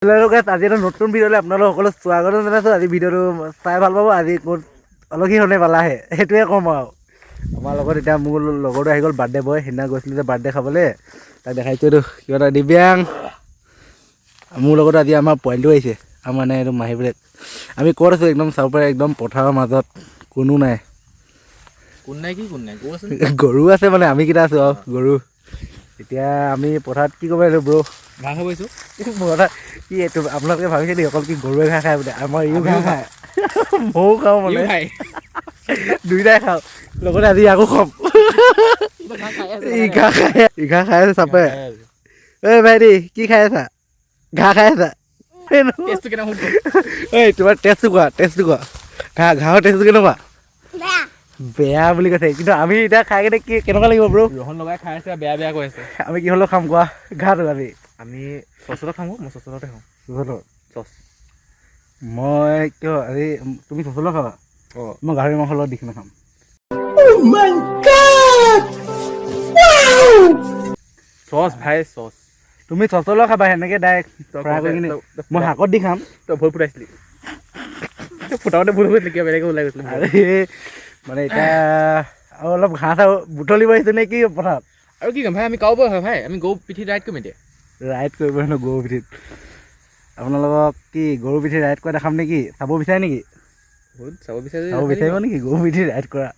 Hello' গাইছ, আজি এটা নতুন ভিডিঅ'লৈ আপোনালোক সকলো স্বাগতম জনাইছোঁ। আজি ভিডিঅ'টো চাই ভাল পাব। আজি ক'ত আলহী হ'লে পালাহে, সেইটোৱে ক'ম। আৰু আমাৰ লগত এতিয়া মোৰ লগৰটো আহি গ'ল, বাৰ্থডে বয়। সেইদিনা গৈছিলোঁ যে বাৰ্থডে খাবলৈ, তাক দেখাইছোঁ। এইটো কিবা এটা দিব্যাং। মোৰ লগত আজি আমাৰ পোৱালিটো আহিছে। আমাৰ মানে এইটো মাহী বোলে। আমি ক'ত আছোঁ একদম চাব পাৰে, একদম পথাৰৰ মাজত, কোনো নাই। কোন নাই কি? কোন নাই? গৰু আছে। গৰু আছে, মানে আমি কেইটা আছোঁ আৰু গৰু। এতিয়া আমি পথাৰত কি কৰিব আহিলোঁ ব্ৰ? ঘাঁহ খাব আহিছোঁ। পথাৰত কি এইটো আপোনালোকে ভাবিছে নেকি, অকল কি গৰুৱে ঘাঁহ খায় বোলে? আমাৰ ইও ঘাঁহ খায়, ময়ো খাওঁ, মানে খাই। দুইটাই খাওঁ। লগতে আজি আকৌ খাম। ই ঘাঁহ খাই, ই ঘাঁহ খাই আছে চাপে। ঐ ভাইটি, কি খাই আছা? ঘাঁহ খাই আছা? টেষ্টটো কেনেকুৱা সুধ। ঐ, তোমাৰ টেষ্টটো কোৱা, টেষ্টটো কোৱা। ঘাঁহৰ টেষ্টটো কেনেকুৱা? বেয়া বুলি কৈছে। কিন্তু আমি এতিয়া খাই কিনে কি কেনেকুৱা লাগিব ব্ৰ? ৰহণ লগাই খাই আছে, বেয়া বেয়া কৈ আছে। আমি কি হ'লেও খাম কোৱা ঘাঁহটো আজি? আমি চচলত খাওঁ, মই চচলতে খাওঁ। চচলত? চচ। মই কিয় আজি তুমি চচলত খাবা? অঁ। মই গাহৰি মাংসৰ লগত দি কিনে খাম। চচ ভাই, চচ। তুমি চচলত খাবা সেনেকে ডাইৰেক্ট ফ্ৰাই কৰি কিনে, মই শাকত দি খাম। তই ভুল ফুটাইছিলি। তই ফুটাওঁতে ভুল হৈছিলে, কিবা বেলেগে ওলাই গৈছিলে। আৰে মানে এতিয়া আৰু অলপ ঘাঁহ চাহ বুটলিব আহিছোঁ নে কি পথাৰত? আৰু কি ক'ম ভাই, আমি কাউবয় হয় ভাই, আমি গৰু পিঠিত ৰাইড কৰিম এতিয়া। ৰাইড কৰিব হেনো গৰু পিঠিত। আপোনালোকক কি গৰু পিঠিত ৰাইড কৰা দেখাম নেকি? চাব বিচাৰে নেকি? বহুত চাব বিচাৰে। চাব বিচাৰিব নেকি গৰু পিঠিত ৰাইড কৰা?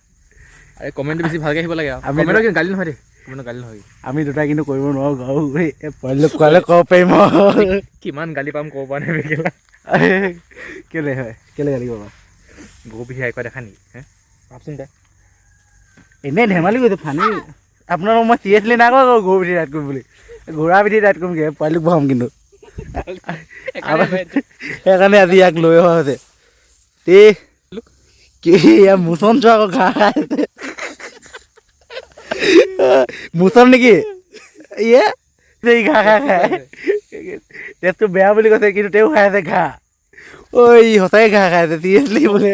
আৰে কমেণ্টটো বেছি ভালকৈ আহিব লাগে আৰু। আমি কমেণ্টৰ কিন্তু গালি নহয় দেই, কমেণ্টৰ গালি নহয়। আমি দুটা কিন্তু কৰিব নোৱাৰোঁ। গাৰু এই পোৱালিটোক কোৱালে ক'ব পাৰিম আৰু। কিমান গালি পাম ক'ব পৰা নাই বেগেলা। কেলে হয়, কেলে গালি পাবা? গৰু পিঠি ৰাইড কৰা দেখা নেকি হে? ভাবচোন তই। এনেই ধেমালি কৰিছোঁ, ফানি। আপোনালোক মই চিৰিয়াছলি নাই কোৱা গৰু পিঠি ৰাইড কৰিম বুলি। ঘোঁৰা পিঠি ৰাইড কৰিমগৈ, পোৱালিটোক বহাম কিন্তু। সেইকাৰণে আজি ইয়াক লৈ অহা হৈছে। তে কি ইয়াৰ মোচন চোৱা আকৌ, ঘাঁহ খাই আছে। মোচন নেকি ইয়ে? এই ঘাঁহ খাই খাই টেষ্টটো বেয়া বুলি কৈছে, কিন্তু তেওঁ খাই আছে ঘাঁহ। ঐ, সঁচাকে ঘাঁহ খাই আছে চিৰিয়াছলি বোলে।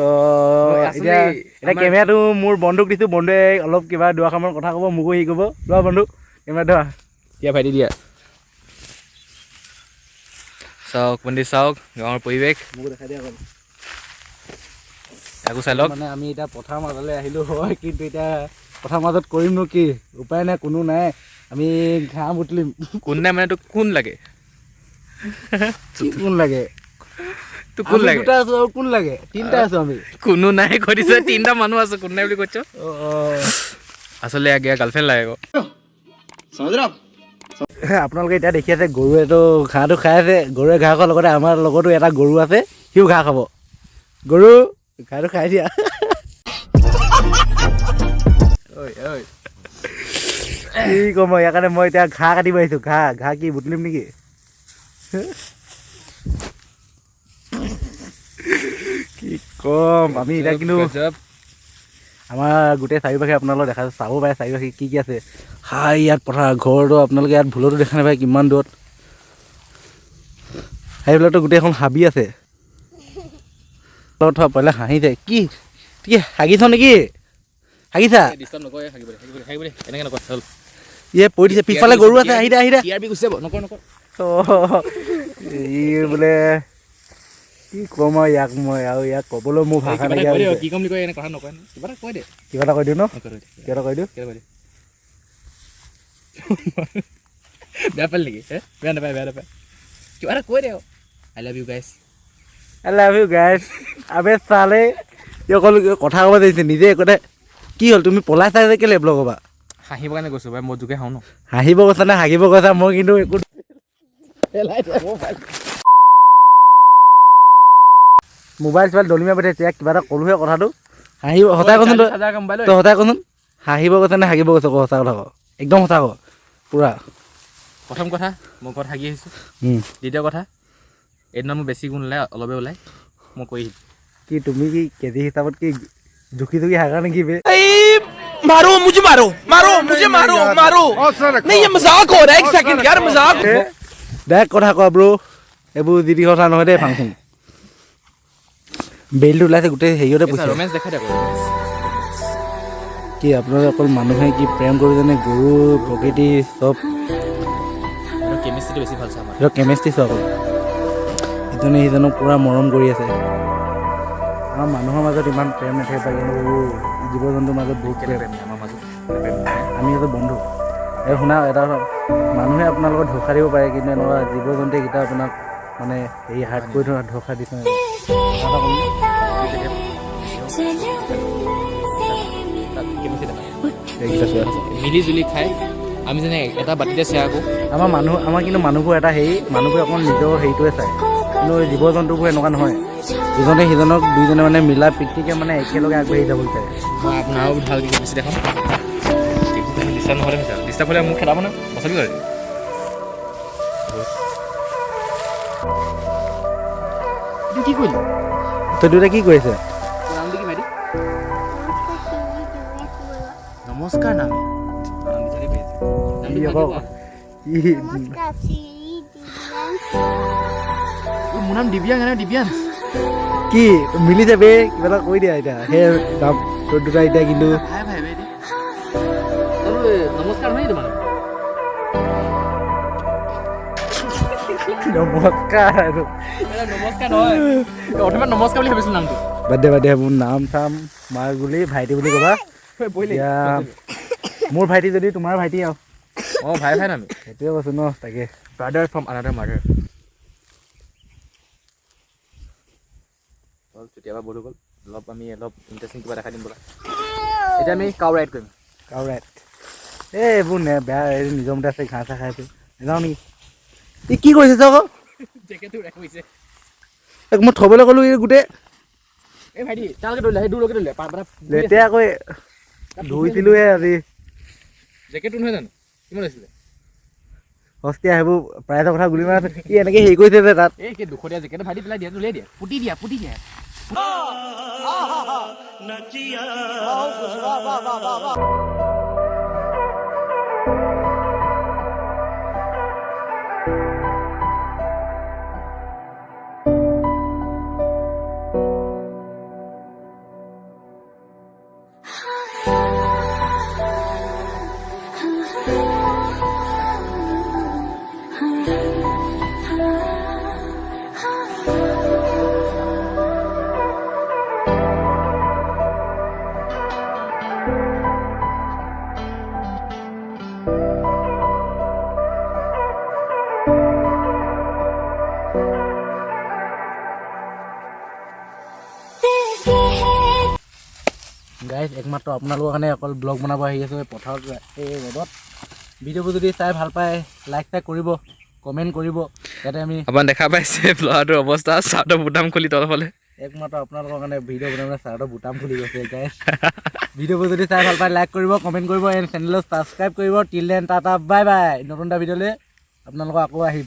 অঁ, এতিয়া এতিয়া কেমেৰাটো মোৰ বন্ধুক দিছোঁ। বন্ধুৱে অলপ কিবা দুআষাৰমান কথা ক'ব, মোকো সি ক'ব। লোৱা বন্ধু, কেমেৰা ধৰা। দিয়া ভাইটি, দিয়া। চাওক বন্ধু, চাওক গাঁৱৰ পৰিৱেশ। মোকো দেখাই দিয়া অকণ। আকৌ চাই লওক। মানে আমি এতিয়া পথাৰৰ মাজলৈ আহিলোঁ হয়, কিন্তু এতিয়া পথাৰৰ মাজত কৰিমনো কি? উপায় নাই, কোনো নাই। আমি ঘাঁহ বুটলিম। কোন নাই মানে তোক কোন লাগে? কি কোন লাগে? তোক কোন আমি লাগে? দুটা আছোঁ আৰু কোন লাগে? তিনিটা আছোঁ আমি। কোনো নাই কৈ দিছে, তিনিটা মানুহ আছো, কোন নাই বুলি কৈছ। আচলতে ইয়াক ইয়াৰ গাৰ্লফ্ৰেণ্ড লাগে আকৌ। আপোনালোকে এতিয়া দেখি আছে গৰুৱেতো ঘাঁহটো খাই আছে। গৰুৱে ঘাঁহ খোৱাৰ লগতে আমাৰ লগতো এটা গৰু আছে, সিও ঘাঁহ খাব। গৰু, ঘাঁহটো খাই দিয়া। ঐ ঐ। কি ক'ম মই, ইয়াৰ কাৰণে মই এতিয়া ঘাঁহ কাটিব আহিছোঁ। ঘাঁহ কি বুটলিম নেকি? কি ক'ম আমি এতিয়া কিন্তু গজব। আমাৰ গোটেই চাৰিওপাশে আপোনালোকক দেখাইছোঁ, চাব পাৰে চাৰিওপাশে কি কি আছে। হাই, ইয়াত পথাৰ ঘৰটো আপোনালোকে ইয়াত ভুলতো দেখা নাপায় কিমান দূৰত। সেইবিলাকতো গোটেইখন হাবি আছে। তলত থোৱা পাৰিলে হাঁহিছে। কি কি হাগিছ নেকি? হাগিছা? ডিষ্টাৰ্ব নকৰে, হাগিব দে, হাগিব দে, হাগিব দে। এনেকৈ নকয় হ'ল। ইয়ে পৰি দিছে, পিছফালে গৰু আছে, আহি দে, আহি দে। টি আৰ পি গুচি যাব, নকৰ নকৰ। ই বোলে কি ক'ম আৰু ইয়াক মই, আৰু ইয়াক ক'বলৈ মোৰ ভাষা কিবা এটা নাইকিয়া কৈ দে। হৈছে। কি ক'ম বুলি কয়, এনে কথা নকয় নহয়। কিবা এটা কৈ দে। কিবা এটা কৈ দিওঁ ন? কৈ দে। কিবা এটা কৈ দিওঁ। কিবা এটা কৈ দে। বেয়া পালি নেকি হে? বেয়া নাপায়, বেয়া নাপায়। কিবা এটা কৈ দে। I love you guys. I love you guys. আবে চালে, ই অকল কথা ক'ব দিছে নিজে একোতে। কি হ'ল, তুমি পলাইছা যে কেলে ব্লগৰ পৰা? হাঁহিবৰ কাৰণে কৈছোঁ ভাই, মই জোকে হাঁহো ন। হাঁহিব কৈছা নে হাগিব কৈছা? মই কিন্তু একো পেলাই দিয়া মোবাইল চোবাইল দলিমাই পঠিয়াইছে। ইয়াক কিবা এটা ক'লোহে কথাটো হাঁহিব। সঁচাই কচোন তই। মোবাইল। তই সঁচাই কচোন, হাঁহিব কৈছা নে হাগিব কৈছ? ক, সঁচা কথা ক, একদম সঁচা ক পূৰা। প্ৰথম কথা, মই ঘৰত হাগি আহিছোঁ। দ্বিতীয় কথা, এইদিনা মোৰ বেছি গুণ ওলাই, অলপে ওলাই, মই কৰি আহিম। কি তুমি কি কেজি হিচাপত কি জুখি জুখি হাগা নেকি বে? मारो मुझे, मारो मारो मुझे, मारो मारो। नहीं, ये मजाक हो रहा है, एक सेकंड यार, मजाक। ডাইৰেক্ট কথা কোৱা ব্ৰ, এইবোৰ যি টি কথা নহয় দেই। ফাংচন বেলটো ওলাইছে গোটেই হেৰিয়তে পইচা। ৰোমেঞ্চ দেখাই দে আকৌ। কি আপোনালোকে অকল মানুহে কি প্ৰেম কৰে জানে? গৰু, প্ৰকৃতি চব। কেমিষ্ট্ৰি। কেমেষ্ট্ৰিটো বেছি ভাল চাহ। এইটো কেমেষ্ট্ৰি চোৱা আকৌ, ইজনে সিজনক পূৰা মৰম কৰি আছে। আমাৰ মানুহৰ মাজত ইমান প্ৰেম নাথাকে, কিন্তু জীৱ জন্তুৰ মাজত বহুত প্ৰেম। আমাৰ মাজত। আমি হয়তো বন্ধু। এই শুনা, এটা কথা, মানুহে আপোনালোকক ধোকা দিব পাৰে, কিন্তু এনেকুৱা জীৱ জন্তুকেইটা আপোনাক মানে হেৰি হাৰ্ট কৰি থোৱা ধোকা দি থয়। এটা ক'ম নে? তাত কেমেষ্ট্ৰি দেখা। এইকেইটা চোৱা। মিলি জুলি খাই, আমি যেনে এটা বাতিতে শ্বেয়াৰ কৰোঁ। আমাৰ মানুহ, আমাৰ কিন্তু মানুহবোৰ এটা হেৰি, মানুহবোৰে অকণ নিজৰ হেৰিটোৱে চায়, কিন্তু জীৱ জন্তুবোৰ এনেকুৱা নহয়। ইজনে সিজনক দুইজনে মানে মিলা প্ৰীতিকে মানে একেলগে আগবাঢ়ি যাব বিচাৰে। মই আপোনাৰ আৰু ভালকৈ কেমেষ্ট্ৰি দেখাম। ডিষ্টাৰ্ব নহ'লে হৈছে, ডিষ্টাৰ্ব হ'লে মোক খেদাব ন, বচাবি কৰে। এইটো কি কৰিলি? তই দুয়োটা কি কৰিছে? তোৰ নামটো কি ভাইটি? নমস্কাৰ, নাম কি আকৌ কি? মোৰ নাম দিব্যাং নে দিব্যাংশ? কি মিলিছে বে, কিবা এটা কৈ দিয়া এতিয়া। সেই দাম তোৰ দুটা এতিয়া কিন্তু ভাই ভাই ভাইটি, নমস্কাৰ নহয় তোমাৰ। নমস্কাৰ আৰু। নমস্কাৰ নহয়, অথবা নমস্কাৰ বুলি ভাবিছিলোঁ নামটো। বাদ দে, বাদ দে, মোৰ নাম চাম মাৰ বুলি ভাইটি বুলি ক'বা। এতিয়া মোৰ ভাইটি যদি তোমাৰ ভাইটি আৰু। অঁ, ভাই ভাই নামি। সেইটোৱে কৈছোঁ ন, তাকে। Brother from another mother. কেতিয়াবা বন্ধু গ'ল, অলপ আমি অলপ ইণ্টাৰেষ্টিং কিবা দেখাই দিম বোলা। এতিয়া আমি কাউ ৰাইড কৰিম। Cow ride. এই এইবোৰ নে বেয়া, এই নিজৰ মতে আছে, ঘাঁহ চাহ খাই আছে। নাযাওঁ নেকি? ই কি কৰিছে চাওক আকৌ। জেকেটটো ৰাখিছে। এক মই থ'বলৈ ক'লোঁ, এই গোটেই। এই ভাইটি, তালৈকে ধৰিলে, সেই দূৰলৈকে ধৰিলে মানে। লেতেৰাকৈ ধুইছিলোঁহে আজি। জেকেটটো নহয় জানো? কিমান লৈছিলে? সস্তীয়া সেইবোৰ, প্ৰাইজৰ কথা গুলি মাৰা আছে। ই এনেকৈ হেৰি কৰিছে যে তাত। এই কি 200 দিয়া জেকেট ভাইটি, পেলাই দিয়া, উলিয়াই দিয়া, পুতি দিয়া, পুতি দিয়া। গাইজ, একমাত্ৰ আপোনালোকৰ কাৰণে অকল ব্লগ বনাব আহি আছোঁ এই পথাৰত, এই ৰ'দত। ভিডিঅ'বোৰ যদি চাই ভাল পায়, লাইক চাইক কৰিব, কমেণ্ট কৰিব, যাতে আমি আপোনাৰ দেখা পাইছে ল'ৰাটোৰ অৱস্থা, চাৰ্টৰ বুটাম খুলি তলফালে। একমাত্ৰ আপোনালোকৰ কাৰণে ভিডিঅ' বনাবলৈ চাৰ্টৰ বুটাম খুলি গৈছে। গাইজ, ভিডিঅ'বোৰ যদি চাই ভাল পায়, লাইক কৰিব, কমেণ্ট কৰিব এণ্ড চেনেলত ছাবস্ক্ৰাইব কৰিব। Till then tata, bye bye. নতুন এটা ভিডিঅ'লৈ আপোনালোকক আকৌ আহিম।